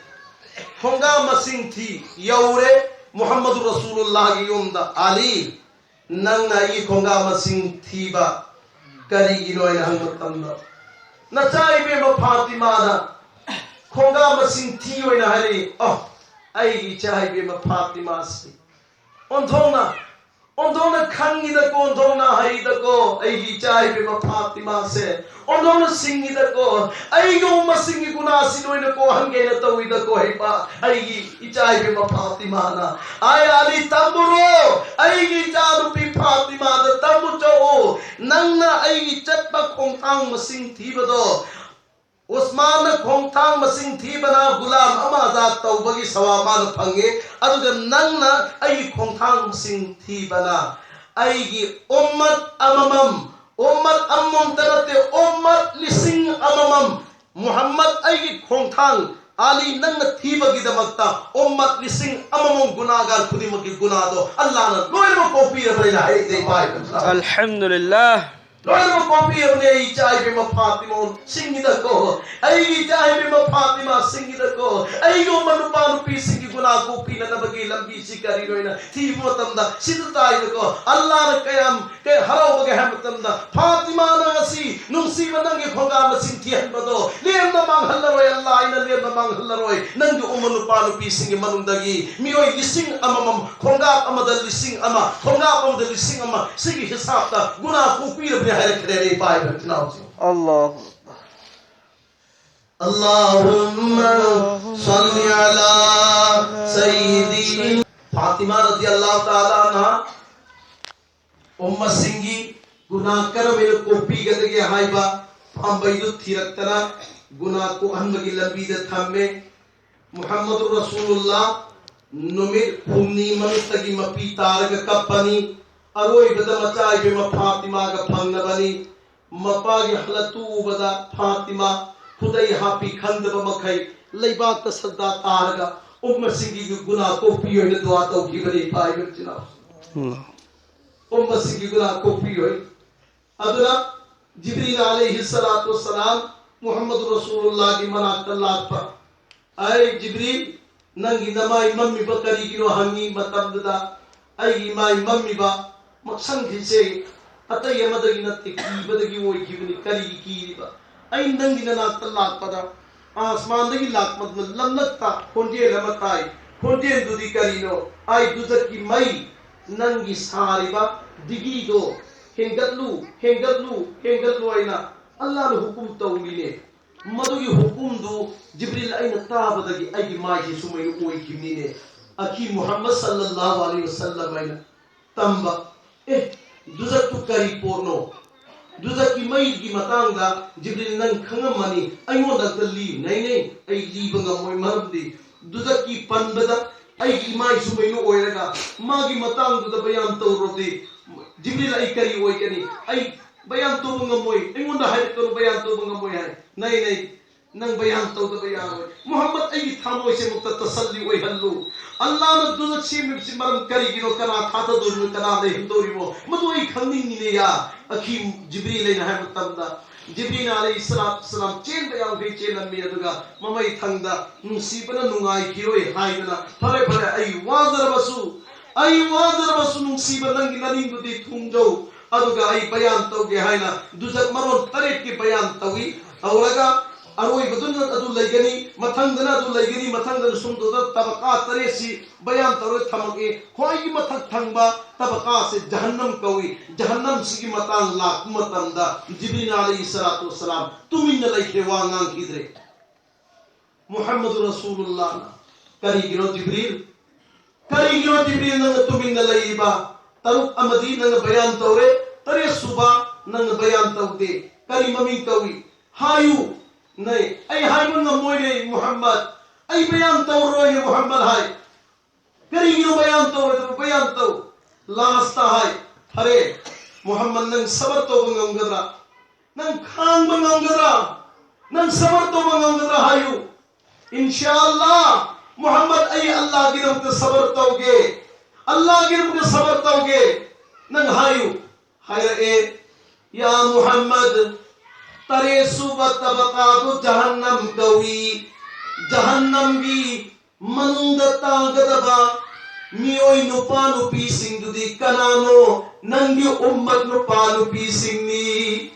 ꯈꯣꯡꯒꯥ ꯃꯁꯤꯡ ꯊꯤ, ꯌꯧꯔꯦ꯫ ꯃꯨꯍꯝꯃꯗꯨ ꯔꯁꯨꯂꯨꯜꯂꯥꯍꯒꯤ ꯌꯨꯝꯗ, "ꯑꯂꯤ, ꯅꯪꯅ ꯑꯩꯒꯤ ꯈꯣꯡꯒꯥ ꯃꯁꯤꯡ ꯊꯤꯕ ꯀꯔꯤꯒꯤꯅꯣ?" ꯍꯥꯏꯅ ꯍꯪꯕ ꯃꯇꯝꯗ, ꯅꯆꯥ ꯏꯕꯦꯝꯃ ꯐꯥꯇꯤꯃꯥꯅ ꯈꯣꯡꯒꯥ ꯃꯁꯤꯡ ꯊꯤ ꯑꯣꯏꯅ ꯍꯥꯏꯔꯛꯏ꯫ ꯑꯣ, ꯑꯩꯒꯤ ꯏꯆꯥ ꯏꯕꯦꯝꯃ ꯐꯥꯇꯤꯃꯥꯁꯤ ꯑꯣꯟꯊꯣꯛꯅ, ꯑꯣꯟꯊꯣꯛꯅ ꯈꯪꯉꯤꯗꯀꯣ, ꯑꯣꯟꯊꯣꯛꯅ ꯍꯩꯗꯀꯣ, ꯑꯩꯒꯤ ꯏꯆꯥ ꯏꯕꯦꯝꯃ ꯐꯥꯇꯤꯃꯥꯁꯦ ꯑꯣꯟꯊꯣꯛꯅ ꯁꯤꯡꯉꯤꯗꯀꯣ, ꯑꯩꯒꯤ ꯎꯃꯠꯁꯤꯡꯒꯤ ꯒꯨꯅꯥꯁꯤ ꯂꯣꯏꯅ ꯀꯣꯛꯍꯟꯒꯦꯅ ꯇꯧꯋꯤꯗꯀꯣ, ꯍꯩꯕ ꯑꯩꯒꯤ ꯏꯆꯥ ꯏꯕꯦꯝꯃ ꯐꯥꯇꯤꯃꯥꯅ꯫ ꯑꯥꯏ ꯑꯂꯤ, ꯇꯝꯃꯨꯔꯣ, ꯑꯩꯒꯤ ꯏꯆꯥꯅꯨꯄꯤ ꯐꯥꯇꯤꯃꯥꯗ ꯇꯝꯃꯨ ꯆꯠꯂꯨ꯫ ꯅꯪꯅ ꯑꯩꯒꯤ ꯆꯠꯄ ꯈꯣꯡꯊꯥꯡ ꯃꯁꯤꯡ ꯊꯤꯕꯗꯣ, ꯎꯁꯃꯥꯟꯅ ꯈꯣꯡꯊꯥꯡ ꯃꯁꯤꯡ ꯊꯤꯕꯅ ꯒꯨꯂꯥꯝ ꯑꯃ ꯑꯖꯥꯗ ꯇꯧꯕꯒꯤ ꯁꯋꯥꯕ ꯃꯥꯅ ꯐꯪꯉꯤ, ꯑꯗꯨꯒ ꯅꯪꯅ ꯑꯩꯒꯤ ꯈꯣꯡꯊꯥꯡ ꯃꯁꯤꯡ ꯊꯤꯕꯅ ꯑꯩꯒꯤ ꯎꯝꯃꯠ ꯑꯃꯃꯝ, ꯎꯝꯃꯠ ꯑꯃꯃꯝꯇ ꯅꯠꯇꯦ, ꯎꯝꯃꯠ ꯂꯤꯁꯤꯡ ꯑꯃꯃꯝ, ꯃꯨꯍꯝꯃꯗ ꯑꯩꯒꯤ ꯈꯣꯡꯊꯥꯡ, ꯑꯂꯤ ꯅꯪꯅ ꯊꯤꯕꯒꯤꯗꯃꯛꯇ ꯎꯝꯃꯠ ꯂꯤꯁꯤꯡ ꯑꯃꯃꯝ ꯒꯨꯅꯥꯒꯥꯔ ꯈꯨꯗꯤꯡꯃꯛꯀꯤ ꯒꯨꯅꯥꯗꯣ ꯑꯜꯂꯥꯍꯅ ꯂꯣꯏꯅꯃꯛ ꯀꯣꯛꯄꯤꯔꯕꯅꯤꯅ ꯍꯥꯏꯔꯛꯏ ꯏꯄꯥ ꯏꯄꯨ꯫ ꯑꯜꯍꯝꯗꯨꯂꯤꯜꯂꯥꯍ꯫ ꯂꯣꯏꯅꯃꯛ ꯀꯣꯛꯄꯤꯔꯕꯅꯦ꯫ ꯑꯩ ꯏꯆꯥ ꯏꯕꯦꯝꯃ ꯐꯥꯇꯤꯃꯥ ꯁꯤꯡꯒꯤꯗꯀꯣ, ꯑꯩꯒꯤ ꯏꯆꯥ ꯏꯕꯦꯝꯃ ꯐꯥꯇꯤꯃꯥ ꯁꯤꯡꯒꯤꯗꯀꯣ, ꯑꯩꯒꯨꯝꯕ ꯅꯨꯄꯥ ꯅꯨꯄꯤꯁꯤꯡꯒꯤ ꯒꯨꯅꯥ ꯀꯣꯛꯄꯤꯅꯅꯕꯒꯤ ꯂꯝꯕꯤꯁꯤ ꯀꯔꯤꯅꯣ ꯍꯥꯏꯅ ꯊꯤꯕ ꯃꯇꯝꯗ ꯁꯤꯗ ꯇꯥꯏꯕꯀꯣ꯫ ꯑꯜꯂꯥꯅ ꯀꯌꯥꯝ ꯀꯩ ꯍꯔꯥꯎꯕꯒꯦ ꯍꯥꯏꯕ ꯃꯇꯝꯗ, ꯐꯥꯇꯤꯃꯥꯅ ꯉꯁꯤ ꯅꯨꯡꯁꯤꯕ ꯅꯪꯒꯤ ꯈꯣꯡꯒꯥ ꯃꯁꯤꯡ ꯊꯤꯍꯟꯕꯗꯣ ꯂꯦꯝꯅ ꯃꯥꯡꯍꯜꯂꯔꯣꯏ, ꯑꯜꯂꯥ ꯑꯩꯅ ꯂꯦꯝꯅ ꯃꯥꯡꯍꯜꯂꯔꯣꯏ꯫ ꯅꯪꯒꯤ ꯎꯝꯃ ꯅꯨꯄꯥ ꯅꯨꯄꯤꯁꯤꯡꯒꯤ ꯃꯅꯨꯡꯗꯒꯤ ꯃꯤꯑꯣꯏ ꯂꯤꯁꯤꯡ ꯑꯃꯃꯝ, ꯈꯣꯡꯒꯥꯞ ꯑꯃꯗ ꯂꯤꯁꯤꯡ ꯑꯃ, ꯈꯣꯡꯒꯥꯞ ꯑꯃꯗ ꯂꯤꯁꯤꯡ ꯑꯃ, ꯁꯤꯒꯤ ꯍꯤꯁꯥꯞꯇ ꯒꯨꯅꯥ ꯀꯣꯛꯄꯤꯔꯕꯅꯤ ꯍꯥꯏꯔꯛꯈ꯭ꯔꯦꯅꯦ, ꯏꯄꯥ ꯏꯕ ꯏꯆꯤꯟ ꯏꯅꯥꯎꯁꯤꯡ꯫ ꯑꯜꯂꯥꯍꯨ ꯑꯜꯂꯥꯍꯨꯝꯃ ꯁꯜꯂꯤ ꯑꯂꯥ ꯁꯌꯤꯗꯤꯅꯥ ꯐꯥꯇꯤꯃꯥ ꯔꯗꯤꯌꯜꯂꯥꯍꯨ ꯇꯥꯂꯥ ꯑꯟꯍꯥ, ꯎꯝꯃꯁꯤꯡꯒꯤ ꯒꯨꯅꯥ ꯀꯔꯝꯍꯥꯏꯅ ꯀꯣꯛꯄꯤꯒꯗꯒꯦ ꯍꯥꯏꯕ ꯄꯥꯝꯕꯩꯗꯨ ꯊꯤꯔꯛꯇꯅ, ꯒꯨꯅꯥ ꯀꯣꯛꯍꯟꯕꯒꯤ ꯂꯝꯕꯤꯗ ꯊꯝꯃꯦ꯫ ꯃꯨꯍꯝꯃꯗꯨ ꯔꯁꯨꯂꯨꯜꯂꯥ ꯅꯨꯃꯤꯠ ꯍꯨꯝꯅꯤ ꯃꯅꯨꯡꯗꯒꯤ ꯃꯄꯤ ꯇꯥꯔꯒ ꯀꯞꯄꯅꯤ꯫ ꯑꯔꯣꯏꯕꯗ ꯃꯆꯥ ꯏꯕꯦꯝꯃ ꯐꯥꯇꯤꯃꯥꯒ ꯐꯪꯅꯕꯅꯤ꯫ ꯃꯄꯥꯒꯤ ꯍꯥꯂꯠꯇꯨ ꯎꯕꯗ ꯐꯥꯇꯤꯃꯥ ꯈꯨꯗꯩ ꯍꯥꯞꯄꯤ ꯈꯪꯗꯕ ꯃꯈꯩ ꯂꯩꯕꯥꯛꯇ ꯁꯖꯗꯥ ꯇꯥꯔꯒ ꯎꯝꯃꯁꯤꯡꯒꯤ ꯒꯨꯅꯥ ꯀꯣꯛꯄꯤ ꯑꯣꯏꯅ ꯗꯨꯋꯥ ꯇꯧꯈꯤꯕꯅꯤ꯫ ꯏꯄꯥ ꯏꯕ ꯏꯆꯤꯟ ꯏꯅꯥꯎ, ꯎꯝ꯫ ꯎꯝꯃꯁꯤꯡꯒꯤ ꯒꯨꯅꯥ ꯀꯣꯛꯄꯤ ꯑꯣꯏ꯫ ꯑꯗꯨꯅ ꯖꯤꯕ꯭ꯔꯤꯜ ꯑꯂꯩꯍꯤ ꯁꯂꯥꯇꯨ ꯋꯁꯁꯂꯥꯝ ꯃꯨꯍꯝꯃꯗꯨ ꯔꯁꯨꯂꯨꯜꯂꯥꯍꯒꯤ ꯃꯅꯥꯛꯇ ꯂꯥꯛꯄ꯫ "ꯑꯩ ꯖꯤꯕ꯭ꯔꯤꯜ, ꯅꯪꯒꯤ ꯅꯃꯥꯏ ꯃꯝꯃꯤꯕ ꯀꯔꯤꯒꯤꯅꯣ?" ꯍꯪꯉꯤ ꯃꯇꯝꯗꯨꯗ, "ꯑꯩꯒꯤ ꯏꯃꯥꯏ ꯃꯝꯃꯤꯕ ꯃꯛꯁꯪ ꯊꯤꯁꯦ ꯑꯇꯩ ꯑꯃꯗꯒꯤ ꯅꯠꯇꯦ, ꯀꯤꯕꯗꯒꯤ ꯑꯣꯏꯈꯤꯕꯅꯤ꯫ ꯀꯔꯤꯒꯤ ꯀꯤꯔꯤꯕ? ꯑꯩ ꯅꯪꯒꯤ ꯅꯅꯥꯛꯇ ꯂꯥꯛꯄꯗ ꯑꯥꯁꯃꯥꯟꯗꯒꯤ ꯂꯥꯛꯄꯗꯨꯅ ꯂꯝꯂꯛꯇ ꯈꯣꯟꯖꯦꯜ ꯑꯃ ꯇꯥꯏ꯫ ꯈꯣꯟꯖꯦꯜꯗꯨꯗꯤ ꯀꯔꯤꯅꯣ? ꯑꯩ ꯗꯨꯖꯛꯀꯤ ꯃꯩ, ꯅꯪꯒꯤ ꯁꯥꯔꯤꯕ ꯗꯤꯒꯤꯗꯣ ꯍꯦꯟꯒꯠꯂꯨ, ꯍꯦꯟꯒꯠꯂꯨ, ꯍꯦꯟꯒꯠꯂꯨ" ꯍꯥꯏꯅ ꯑꯜꯂꯥꯍꯅ ꯍꯨꯀꯨꯝ ꯇꯧꯔꯤꯅꯦ꯫ ꯃꯗꯨꯒꯤ ꯍꯨꯀꯨꯝꯗꯨ ꯖꯤꯕ꯭ꯔꯤꯜ ꯑꯩꯅ ꯇꯥꯕꯗꯒꯤ ꯑꯩꯒꯤ ꯃꯥꯏꯁꯦ ꯁꯨꯃꯥꯏꯅ ꯑꯣꯏꯈꯤꯕꯅꯤꯅꯦ꯫ ꯑꯈꯤ ꯃꯨꯍꯝꯃꯗ ꯁꯜꯂꯜꯂꯥꯍꯨ ꯑꯂꯩꯍꯤ ꯋꯁꯜꯂꯝ ꯍꯥꯏꯅ ꯇꯝꯕ꯫ "ꯑꯦ, ꯗꯨꯖꯛꯇꯨ ꯀꯔꯤ ꯄꯣꯠꯅꯣ? ꯗꯨꯖꯛꯀꯤ ꯃꯩꯒꯤ ꯃꯇꯥꯡꯗ ꯖꯤꯕ꯭ꯔꯤꯜ ꯅꯪ ꯈꯪꯉꯝꯃꯅꯤ, ꯑꯩꯉꯣꯟꯗ ꯑꯝꯇ ꯂꯤꯌꯨ"꯫ "ꯅꯩ, ꯅꯩ, ꯑꯩ ꯂꯤꯕ ꯉꯝꯃꯣꯏ, ꯃꯔꯝꯗꯤ ꯗꯨꯖꯛꯀꯤ ꯄꯟꯕꯗ ꯑꯩꯒꯤ ꯏꯃꯥꯏ ꯁꯨꯃꯩꯅ ꯑꯣꯏꯔꯒ ꯃꯥꯒꯤ ꯃꯇꯥꯡꯗꯨꯗ ꯕꯌꯥꯟ ꯇꯧꯔꯨꯔꯗꯤ ꯖꯤꯕ꯭ꯔꯤꯜ ꯑꯩ ꯀꯔꯤ ꯑꯣꯏꯒꯅꯤ? ꯑꯩ ꯕꯌꯥꯟ ꯇꯧꯕ ꯉꯝꯃꯣꯏ, ꯑꯩꯉꯣꯟꯗ ꯍꯥꯏꯔꯛꯀꯅꯨ, ꯕꯌꯥꯟ ꯇꯧꯕ ꯉꯝꯃꯣꯏ" ꯍꯥꯏ꯫ "ꯅꯩ, ꯅꯩ, ꯅꯪ ꯕꯌꯥꯟ ꯇꯧꯗꯕ ꯌꯥꯔꯣꯏ꯫ ꯃꯨꯍꯝꯃꯗ, ꯑꯩꯒꯤ ꯊꯃꯣꯏꯁꯦ ꯑꯃꯨꯛꯇ ꯇꯁꯜꯂꯤ ꯑꯣꯏꯍꯜꯂꯨ꯫ ꯑꯜꯂꯥꯅ ꯗꯨꯖꯈ ꯁꯦꯝꯃꯤꯕꯁꯤ ꯃꯔꯝ ꯀꯔꯤꯒꯤꯅꯣ? ꯀꯅꯥ ꯊꯥꯗꯗꯣꯔꯤꯕꯅꯣ? ꯀꯅꯥ ꯂꯩꯍꯟꯗꯧꯔꯤꯕꯅꯣ? ꯃꯗꯨ ꯑꯩ ꯈꯪꯅꯤꯡꯉꯤꯅꯦ ꯌꯥ ꯑꯈꯤ ꯖꯤꯕ꯭ꯔꯤꯜ ꯑꯩꯅ ꯍꯥꯏꯕ ꯃꯇꯝꯗ, ꯖꯤꯕ꯭ꯔꯤꯜ ꯑꯂꯩꯍꯤ ꯁꯂꯥꯇꯨ ꯁꯂꯥꯝ ꯆꯦꯟꯕ ꯌꯥꯡꯈꯩ ꯆꯦꯜꯂꯝꯃꯤ꯫ ꯑꯗꯨꯒ ꯃꯃꯩ ꯊꯪꯗ ꯅꯨꯡꯁꯤꯕꯅ ꯅꯨꯡꯉꯥꯏꯈꯤꯔꯣꯏ ꯍꯥꯏꯗꯅ, "ꯐꯔꯦ, ꯐꯔꯦ, ꯑꯩ ꯋꯥꯖꯔꯕꯁꯨ, ꯑꯩ ꯋꯥꯖꯔꯕꯁꯨ ꯅꯨꯡꯁꯤꯕ ꯅꯪꯒꯤ ꯅꯅꯤꯡꯗꯨꯗꯤ ꯊꯨꯡꯖꯧ, ꯑꯗꯨꯒ ꯑꯩ ꯕꯌꯥꯟ ꯇꯧꯒꯦ" ꯍꯥꯏꯅ ꯗꯨꯖꯈ ꯃꯔꯣꯟ ꯇꯔꯦꯠꯀꯤ ꯕꯌꯥꯟ ꯇꯧꯏ꯫ ꯇꯧꯔꯒ ꯑꯔꯣꯏꯕꯗꯨꯅ ꯑꯗꯨ ꯂꯩꯒꯅꯤ, ꯃꯊꯪꯗꯅ ꯑꯗꯨ ꯂꯩꯒꯅꯤ, ꯃꯊꯪꯗꯅ ꯁꯨꯝ ꯇꯧꯗꯅ ꯇꯕꯀꯥ ꯇꯔꯦꯠꯁꯤ ꯕꯌꯥꯟ ꯇꯧꯔꯒ ꯊꯝꯃꯛꯏ꯫ ꯈ꯭ꯋꯥꯏꯒꯤ ꯃꯊꯛ ꯊꯪꯕ ꯇꯕꯀꯥꯁꯦ ꯖꯍꯟꯅꯝ ꯀꯧꯏ꯫ ꯖꯍꯟꯅꯝꯁꯤꯒꯤ ꯃꯇꯥꯡ ꯂꯥꯛꯄ ꯃꯇꯝꯗ ꯖꯤꯕ꯭ꯔꯤꯜ ꯑꯂꯩꯍꯤ ꯁꯂꯥꯇꯨ ꯋꯁꯁꯂꯥꯝ ꯇꯨꯃꯤꯟꯅ ꯂꯩꯈ꯭ꯔꯦ, ꯋꯥ ꯉꯥꯡꯈꯤꯗ꯭ꯔꯦ꯫ ꯃꯨꯍꯝꯃꯗꯨ ꯔꯁꯨꯂꯨꯜꯂꯥꯍꯅ, "ꯀꯔꯤꯒꯤꯅꯣ ꯖꯤꯕ꯭ꯔꯤꯜ? ꯀꯔꯤꯒꯤꯅꯣ ꯖꯤꯕ꯭ꯔꯤꯜ ꯅꯪꯅ ꯇꯨꯃꯤꯟꯅ ꯂꯩꯔꯤꯕ? ꯇꯔꯨꯛ ꯑꯃꯗꯤ ꯅꯪꯅ ꯕꯌꯥꯟ ꯇꯧꯔꯦ, ꯇꯔꯦꯠ ꯁꯨꯕ ꯅꯪꯅ ꯕꯌꯥꯟ ꯇꯧꯗꯦ꯫ ꯀꯔꯤ ꯃꯃꯤꯡ ꯀꯧꯏ? ꯍꯥꯏꯌꯨ꯫" "ꯅꯩ, ꯑꯩ ꯍꯥꯏꯕ ꯉꯝꯃꯣꯏꯅꯦ ꯃꯨꯍꯝꯃꯗ, ꯑꯩ ꯕꯌꯥꯟ ꯇꯧꯔꯣꯏꯅꯦ ꯃꯨꯍꯝꯃꯗ" ꯍꯥꯏ꯫ "ꯀꯔꯤꯒꯤꯅꯣ ꯕꯌꯥꯟ ꯇꯧꯔꯣꯏꯗꯕ? ꯕꯌꯥꯟ ꯇꯧ꯫" ꯂꯥꯁꯇ ꯍꯥꯏ, "ꯐꯔꯦ, ꯃꯨꯍꯝꯃꯗ, ꯅꯪ ꯁꯕꯔ ꯇꯧꯕ ꯉꯝꯒꯗ꯭ꯔꯥ? ꯅꯪ ꯈꯥꯡꯕ ꯉꯝꯒꯗ꯭ꯔꯥ? ꯅꯪ ꯁꯕꯔ ꯇꯧꯕ ꯉꯝꯒꯗ꯭ꯔꯥ? ꯍꯥꯏꯌꯨ꯫" "ꯏꯟꯁꯥ ꯑꯜꯂꯥ, ꯃꯨꯍꯝꯃꯗ, ꯑꯩ ꯑꯜꯂꯥꯒꯤꯗꯃꯛꯇ ꯁꯕꯔ ꯇꯧꯒꯦ, ꯑꯜꯂꯥꯒꯤꯗꯃꯛꯇ ꯁꯕꯔ ꯇꯧꯒꯦ꯫ ꯅꯪ ꯍꯥꯏꯌꯨ꯫" ꯍꯥꯏꯔꯛꯑꯦ, "ꯌꯥ ꯃꯨꯍꯝꯃꯗ, ꯇꯔꯦꯠ ꯁꯨꯕ ꯇꯕꯀꯥꯗꯨ ꯖꯍꯟꯅꯝ ꯀꯧꯏ꯫ ꯖꯍꯟꯅꯝꯒꯤ ꯃꯅꯨꯡꯗ ꯇꯥꯒꯗꯕ ꯃꯤꯑꯣꯏ ꯅꯨꯄꯥ ꯅꯨꯄꯤꯁꯤꯡꯗꯨꯗꯤ ꯀꯅꯥꯅꯣ? ꯅꯪꯒꯤ ꯎꯝꯃꯠ ꯅꯨꯄꯥ ꯅꯨꯄꯤꯁꯤꯡꯅꯤ꯫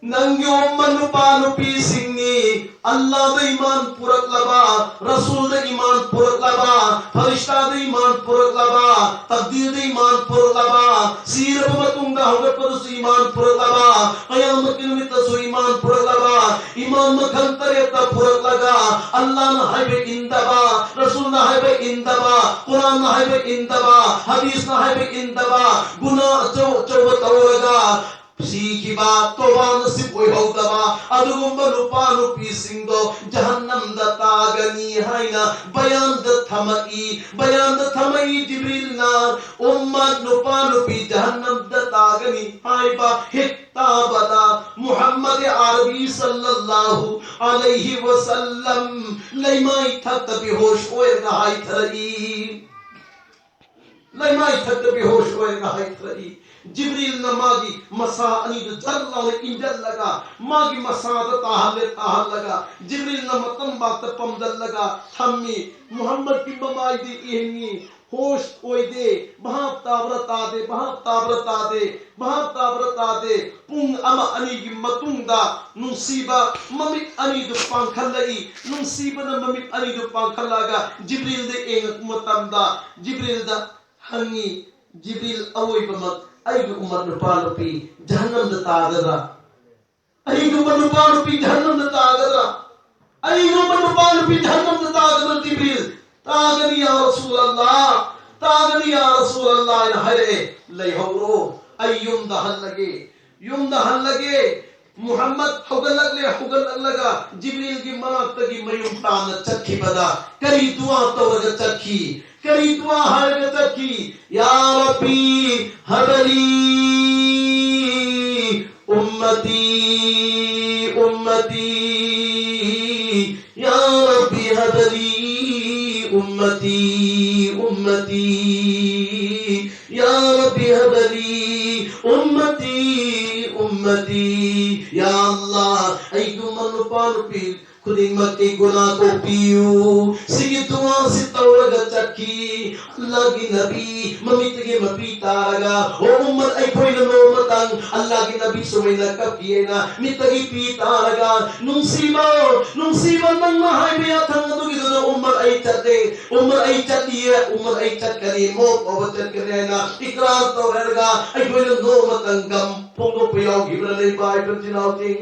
ꯅꯪꯒꯤ ꯎꯝꯃꯠ ꯅꯨꯄꯥ ꯅꯨꯄꯤꯁꯤꯡꯅꯤ꯫ ꯑꯜꯂꯥꯗ ꯏꯃꯥꯟ ꯄꯨꯔꯛꯂꯕ, ꯔꯁꯨꯜꯗ ꯏꯃꯥꯟ ꯄꯨꯔꯛꯂꯕ, ꯐꯔꯤꯁꯇꯥꯗ ꯏꯃꯥꯟ ꯄꯨꯔꯛꯂꯕ, ꯇꯛꯗꯤꯔꯗ ꯏꯃꯥꯟ ꯄꯨꯔꯛꯂꯕ, ꯁꯤꯔꯕ ꯃꯇꯨꯡꯗ ꯍꯧꯒꯠꯄꯗꯁꯨ ꯏꯃꯥꯟ ꯄꯨꯔꯛꯂꯕ, ꯀꯌꯥꯃꯠꯀꯤ ꯅꯨꯃꯤꯠꯇꯁꯨ ꯏꯃꯥꯟ ꯄꯨꯔꯛꯂꯕ, ꯏꯃꯥꯟ ꯃꯈꯜ ꯇꯔꯦꯠꯇ ꯄꯨꯔꯛꯂꯒ, ꯑꯜꯂꯥꯅ ꯍꯥꯏꯕ ꯏꯟꯗꯕ, ꯔꯁꯨꯜꯅ ꯍꯥꯏꯕ ꯏꯟꯗꯕ, ꯀꯨꯔꯥꯟꯅ ꯍꯥꯏꯕ ꯏꯟꯗꯕ, ꯍꯗꯤꯁꯅ ꯍꯥꯏꯕ ꯏꯟꯗꯕ, ꯒꯨꯅꯥ ꯑꯆꯧ ꯑꯆꯧꯕ ꯇꯧꯔꯒ, ꯁꯤꯈꯤꯕ, ꯇꯣꯕꯥ ꯅꯁꯤꯕ ꯑꯣꯏꯍꯧꯗꯕ ꯑꯗꯨꯒꯨꯝꯕ ꯅꯨꯄꯥ ꯅꯨꯄꯤꯁꯤꯡꯗꯣ ꯖꯍꯟꯅꯝꯗ ꯇꯥꯒꯅꯤ ꯍꯥꯏꯅ ꯕꯌꯥꯟꯗ ꯊꯝꯃꯛꯏ꯫ ꯕꯌꯥꯟꯗ ꯊꯝꯃꯛꯏ ꯖꯤꯕ꯭ꯔꯤꯜꯅ꯫ ꯎꯝꯃꯠ ꯅꯨꯄꯥ ꯅꯨꯄꯤ ꯖꯍꯟꯅꯝꯗ ꯇꯥꯒꯅꯤ ꯍꯥꯏꯕ ꯍꯦꯛ ꯇꯥꯕꯗ ꯃꯨꯍꯝꯃꯗ ꯑꯥꯔꯕꯤ ꯁꯜꯂꯜꯂꯥꯍꯨ ꯑꯂꯩꯍꯤ ꯋꯁꯜꯂꯝ ꯂꯩꯃꯥꯏ ꯊꯛꯇ ꯕꯦꯍꯣꯁ ꯑꯣꯏꯔꯒ ꯍꯥꯏꯊꯔꯛꯏ꯫ ꯂꯩꯃꯥꯏ ꯊꯛꯇ ꯕꯦꯍꯣꯁ ꯑꯣꯏꯔꯒ ꯍꯥꯏꯊꯔꯛꯏ꯫ ꯖꯤꯕ꯭ꯔꯤꯜꯅ ꯃꯥꯒꯤ ꯃꯁꯥ ꯑꯅꯤꯗꯨ ꯖꯠ ꯂꯥꯎꯅ ꯏꯟꯖꯜꯂꯒ ꯃꯥꯒꯤ ꯃꯁꯥꯗ ꯇꯥꯍꯜꯂꯦ, ꯇꯥꯍꯜꯂꯒ ꯖꯤꯕ꯭ꯔꯤꯜꯅ ꯃꯇꯝꯕꯥꯛꯇ ꯄꯝꯖꯜꯂꯒ ꯊꯝꯃꯤ꯫ ꯃꯨꯍꯝꯃꯗꯀꯤ ꯃꯃꯥꯏꯗ ꯌꯦꯡꯉꯤ꯫ ꯍꯣꯁ ꯑꯣꯏꯗꯦ꯫ ꯚꯥꯞ ꯇꯥꯕ꯭ꯔꯥ ꯇꯥꯗꯦ, ꯚꯥꯞ ꯇꯥꯕ꯭ꯔꯥ ꯇꯥꯗꯦ, ꯚꯥꯞ ꯇꯥꯕ꯭ꯔꯥ ꯇꯥꯗꯦ꯫ ꯄꯨꯡ ꯑꯃ ꯑꯅꯤꯒꯤ ꯃꯇꯨꯡꯗ ꯅꯨꯡꯁꯤꯕ ꯃꯃꯤꯠ ꯑꯅꯤꯗꯨ ꯄꯥꯡꯈꯠꯂꯛꯏ꯫ ꯅꯨꯡꯁꯤꯕꯅ ꯃꯃꯤꯠ ꯑꯅꯤꯗꯨ ꯄꯥꯡꯈꯠꯂꯛꯑꯒ ꯖꯤꯕ꯭ꯔꯤꯜꯗ ꯌꯦꯡꯉꯛꯄ ꯃꯇꯝꯗ ꯖꯤꯕ꯭ꯔꯤꯜꯗ ꯍꯪꯉꯤ, "ꯖꯤꯕ꯭ꯔꯤꯜ, ꯑꯋꯣꯏꯕꯃꯛ ꯑꯩꯒꯤ ꯎꯃꯠ ꯅꯨꯄꯥ ꯅꯨꯄꯤ ꯖꯍꯟꯅꯝꯗ ꯇꯥꯒꯗ꯭ꯔꯥ? ꯑꯩꯒꯨꯝꯕ ꯅꯨꯄꯥ ꯅꯨꯄꯤ ꯖꯍꯟꯅꯝꯗ ꯇꯥꯒꯗ꯭ꯔꯥ? ꯑꯩꯒꯨꯝꯕ ꯅꯨꯄꯥ ꯅꯨꯄꯤ ꯖꯍꯟꯅꯝꯗ ꯇꯥꯒꯗ꯭ꯔꯥ, ꯖꯤꯕ꯭ꯔꯤꯜ?" "ꯇꯥꯒꯅꯤ, ꯌꯥ ꯔꯁꯨꯂꯜꯂꯥꯍ, ꯇꯥꯒꯅꯤ, ꯌꯥ ꯔꯁꯨꯂꯜꯂꯥꯍ" ꯍꯥꯏꯅ ꯍꯥꯏꯔꯛꯑꯦ꯫ "ꯂꯩꯍꯧꯔꯣ, ꯑꯩ ꯌꯨꯝꯗ ꯍꯜꯂꯒꯦ, ꯌꯨꯝꯗ ꯍꯜꯂꯒꯦ꯫" ꯃꯨꯍꯝꯃꯗ ꯍꯧꯒꯠꯂꯛꯂꯦ꯫ ꯍꯧꯒꯠꯂꯛꯂꯒ ꯖꯤꯕ꯭ꯔꯤꯜꯒꯤ ꯃꯅꯥꯛꯇꯒꯤ ꯃꯌꯨꯝ ꯇꯥꯟꯅ ꯆꯠꯈꯤꯕꯗ ꯀꯔꯤ ꯗꯨꯋꯥ ꯇꯧꯔꯒ ꯆꯠꯈꯤ? ꯀꯔꯤ ꯗꯨꯋꯥ ꯍꯥꯏꯔꯒ ꯆꯠꯈꯤ? "ꯌꯥ ꯔꯕꯤ ꯍꯕꯂꯤ ꯎꯝꯃꯇꯤ ꯎꯝꯃꯇꯤ, ꯌꯥ ꯔꯕꯤ ꯍꯕꯂꯤ ꯎꯝꯃꯇꯤ ꯎꯝꯃꯇꯤ, ꯌꯥ ꯔꯕꯤ ꯍꯕꯂꯤ ꯎꯝꯃꯇꯤ ꯎꯝꯃꯇꯤ, ꯌꯥ ꯑꯜꯂꯥꯍ, ꯑꯩꯒꯨꯝꯕ ꯅꯨꯄꯥ ꯅꯨꯄꯤ ꯈꯨꯗꯤꯡꯃꯛꯀꯤ ꯒꯨꯅꯥ ꯀꯣꯛꯄꯤꯌꯨ꯫" ꯁꯤꯒꯤ ꯗꯨꯋꯥꯁꯤ ꯇꯧꯔꯒ ꯆꯠꯈꯤ꯫ ꯑꯜꯂꯥꯍꯒꯤ ꯅꯕꯤ ꯃꯃꯤꯠꯇꯒꯤ ꯃꯄꯤ ꯇꯥꯔꯒ, ꯑꯣ ꯎꯝꯃꯠ, ꯑꯩꯈꯣꯏꯅ ꯅꯣꯡꯃꯇꯪ ꯑꯜꯂꯥꯍꯒꯤ ꯅꯕꯤ ꯁꯨꯃꯥꯏꯅ ꯀꯞꯈꯤ ꯍꯥꯏꯅ ꯃꯤꯠꯇꯒꯤ ꯄꯤ ꯇꯥꯔꯒ, "ꯅꯨꯡꯁꯤꯕ, ꯅꯨꯡꯁꯤꯕ, ꯅꯪꯅ ꯍꯥꯏꯕ ꯌꯥꯊꯪ ꯑꯗꯨꯒꯤꯗꯨꯅ ꯎꯝꯃꯠ ꯑꯩ ꯆꯠꯂꯦ, ꯎꯝꯃꯠ ꯑꯩ ꯆꯠꯂꯤꯌꯦ, ꯎꯝꯃꯠ ꯑꯩ ꯆꯠꯀꯅꯤ, ꯃꯣꯛ ꯐꯥꯎꯕ ꯆꯠꯀꯅꯤ" ꯍꯥꯏꯅ ꯏꯀ꯭ꯔꯥꯔ ꯇꯧꯔꯒ ꯑꯩꯈꯣꯏꯅ ꯅꯣꯡꯃꯇꯪ ꯒꯝ ꯐꯣꯡꯗꯣꯛꯄ ꯌꯥꯎꯈꯤꯕ꯭ꯔꯥ, ꯂꯩꯕ ꯏꯆꯤꯟ ꯏꯅꯥꯎꯁꯤꯡ?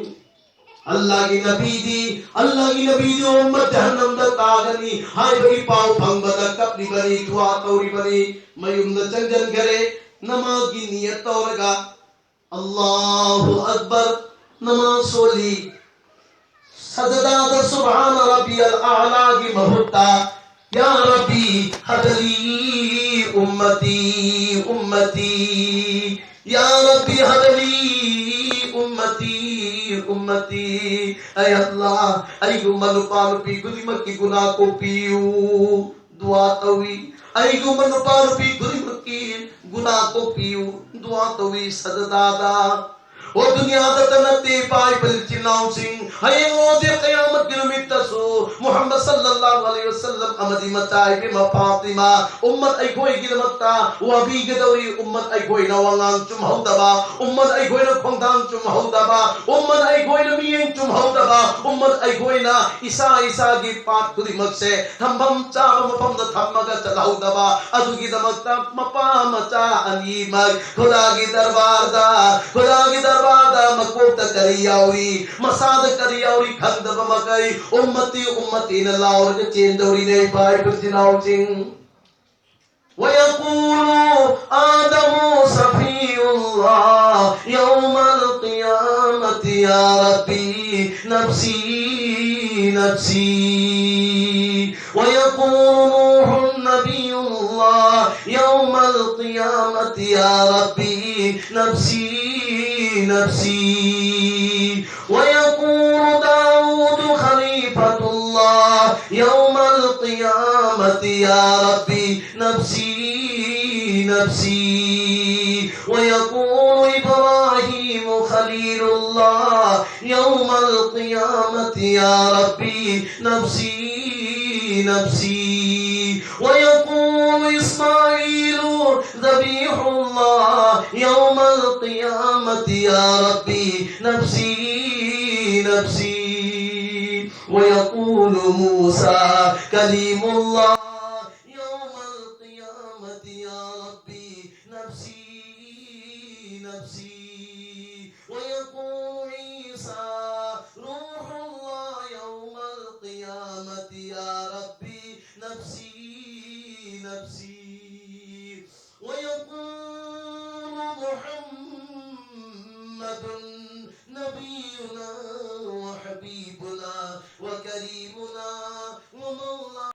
ꯑꯜꯂꯥꯍꯒꯤ ꯅꯕꯤꯗꯤ, ꯑꯜꯂꯥꯍꯒꯤ ꯅꯕꯤꯗꯤ ꯎꯝꯃꯠ ꯖꯍꯟꯅꯝꯗ ꯇꯥꯒꯅꯤ ꯍꯥꯏꯕꯒꯤ ꯄꯥꯎ ꯐꯪꯕꯗ ꯀꯞꯂꯤꯕꯅꯤ, ꯗꯨꯋꯥ ꯇꯧꯔꯤꯕꯅꯤ꯫ ꯃꯌꯨꯝꯗ ꯆꯪꯁꯤꯟꯈꯔꯦ, ꯅꯃꯥꯖꯒꯤ ꯅꯤꯌꯠ ꯇꯧꯔꯒ꯫ ꯑꯜꯂꯥꯍꯨ ꯑꯛꯕꯔ꯫ ꯅꯃꯥꯖ ꯁꯣꯜꯂꯤ꯫ ꯁꯖꯗꯥꯗ ꯁꯨꯕꯍꯥꯅ ꯔꯕꯤꯌꯜ ꯑꯑꯂꯥꯒꯤ ꯃꯍꯨꯠꯇ, ꯌꯥ ꯔꯕꯤ ꯍꯕꯂꯤ ꯎꯝꯃꯇꯤ ꯎꯝꯃꯇꯤ, ꯌꯥ ꯔꯕꯤ ꯍꯕꯂꯤ ꯎꯝꯃꯇꯤ ꯎꯝꯃꯇꯤ꯫ ꯑꯩ ꯑꯜꯂꯥꯍ, ꯑꯩꯒꯨꯝꯕ ꯅꯨꯄꯥ ꯅꯨꯄꯤ ꯈꯨꯗꯤꯡꯃꯛꯀꯤ ꯒꯨꯅꯥ ꯀꯣꯛꯄꯤꯌꯨ꯫ ꯗꯨꯋꯥ ꯇꯧꯏ꯫ ꯑꯩꯒꯨꯝꯕ ꯅꯨꯄꯥ ꯅꯨꯄꯤ ꯈꯨꯗꯤꯡꯃꯛꯀꯤ ꯒꯨꯅꯥ ꯀꯣꯛꯄꯤꯌꯨ꯫ ꯗꯨꯋꯥ ꯇꯧꯏ ꯁꯖꯗꯥꯗ꯫ ꯑꯣ ꯗꯨꯅꯤꯌꯥꯗꯇ ꯅꯠꯇꯦ, ꯏꯄꯥ ꯏꯄꯜ ꯏꯆꯤꯟ ꯏꯅꯥꯎꯁꯤꯡ, ꯍꯌꯦꯡ ꯑꯣꯖꯦ ꯀꯌꯥꯃꯠꯀꯤ ꯅꯨꯃꯤꯠꯇꯁꯨ ꯃꯨꯍꯝꯃꯗ ꯁꯜꯂꯜꯂꯥꯍꯨ ꯑꯂꯩꯍꯤ ꯋꯁꯜꯂꯝ ꯑꯃꯗꯤ ꯃꯆꯥ ꯏꯕꯦꯝꯃ ꯐꯥꯇꯤꯃꯥ, ꯎꯝꯃꯠ ꯑꯩꯈꯣꯏꯒꯤꯗꯃꯛꯇ ꯋꯥꯕꯤꯒꯗꯧꯔꯤ꯫ ꯎꯝꯃꯠ ꯑꯩꯈꯣꯏꯅ ꯋꯥꯉꯥꯡ ꯆꯨꯝꯍꯧꯗꯕ, ꯎꯝꯃꯠ ꯑꯩꯈꯣꯏꯅ ꯈꯣꯡꯊꯥꯡ ꯆꯨꯝꯍꯧꯗꯕ, ꯎꯝꯃꯠ ꯑꯩꯈꯣꯏꯅ ꯃꯤꯠꯌꯦꯡ ꯆꯨꯝꯍꯧꯗꯕ, ꯎꯝꯃꯠ ꯑꯩꯈꯣꯏꯅ ꯏꯁꯥ ꯏꯁꯥꯒꯤ ꯄꯥꯠ ꯈꯨꯗꯤꯡꯃꯛꯁꯦ ꯊꯝꯐꯝ ꯆꯥꯕ ꯃꯐꯝꯗ ꯊꯝꯃꯒ ꯆꯠꯍꯧꯗꯕ, ꯑꯗꯨꯒꯤꯗꯃꯛꯇ ꯃꯄꯥ ꯃꯆꯥ ꯑꯅꯤꯃꯛ ꯈꯨꯗꯥꯒꯤ ꯗꯔꯕꯥꯔꯗ, ꯈꯨꯗꯥꯒꯤ ꯗꯔꯕꯥꯔꯗ ꯃꯀꯣꯛꯇ ꯀꯔꯤ ꯌꯥꯎꯔꯤ, ꯃꯁꯥꯗ ꯀꯔꯤ ꯌꯥꯎꯔꯤ ꯈꯪꯗꯕ ꯃꯈꯩ ꯎꯝꯃꯇꯤ ꯎꯝꯃꯇꯤꯅ ꯂꯥꯎꯔꯒ ꯆꯦꯟꯗꯧꯔꯤꯅꯦ, ꯏꯄꯥ ꯏꯄꯨ ꯏꯆꯤꯟ ꯏꯅꯥꯎꯁꯤꯡ꯫ ويقول آدم صفي الله يوم القيامة يا ربي نفسي نفسي. ويقول نوح نبي الله يوم القيامة يا ربي نفسي نفسي. ويقول داود خليفة الله يوم القيامة يا ربي نفسي نفسي. ويقول إبراهيم خليل الله يوم القيامة يا ربي نفسي نفسي. ويقول إسماعيل ذبيح الله يوم القيامة يا ربي نفسي نفسي. ويقول موسى كليم الله يوم القيامة يا ربي نفسي نفسي. ويقول عيسى روح الله يوم القيامة يا ربي نفسي نفسي. ويقول محمد محمد نبينا وحبيبنا وكريمنا ومولانا